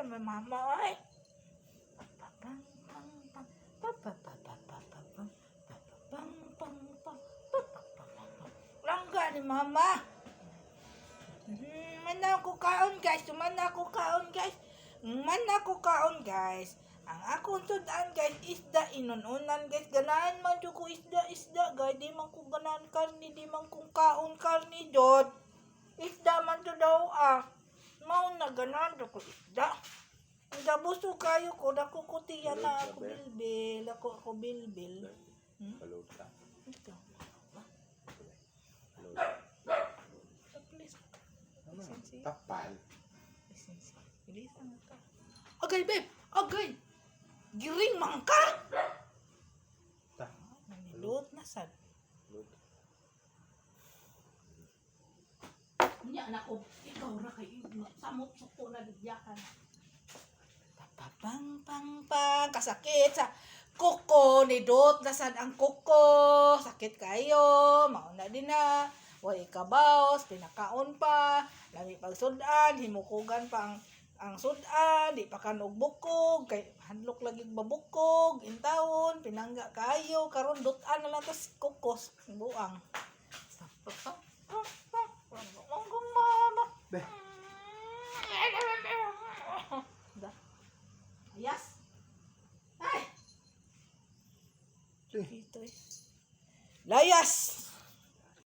naman mama ay. Pang pang pang pang pa pa pa pa pa pa pang pa pa pang pang pang pa pa pa pa pa. Langga ni mama. Man ako kaon, guys, man ako kaon, guys. Man ako kaon, guys. Ang akong sudan, guys, isda inununan, guys. Ganahan man jud ko isda isda, guys. Di man ko ganahan karni, di man ko kaon karni jud. Isda man to daw ah. Mao na ganahan jud ko isda. Ang busog kayo ko, dako ko tiya na ako bilbil, ako ako bilbil. Balot ka. Ito. Balot. Please. Ano? Lisensi. Tapal. Lisensi. Bilisan na ka. Agay, babe! Agay! Giring man ka! Ta. Manilot na sad. Balot. Nya na ko, ikaw ra kay samot suko na gidyakan. Pang pang pang kasakit sa kuko ni dot na sad ang kuko, sakit kayo, mao na din na way kabaos, pinakaon pa lami pagsudan, himukugan pa ang sudan, di pa kanog bukog kay hadlok lagi babukog intawon, pinangga kayo. Karon dutan na lang tas kukos buang. Mama. Be. Da. Ayas. Ay. Sige. Dito eh. Layas!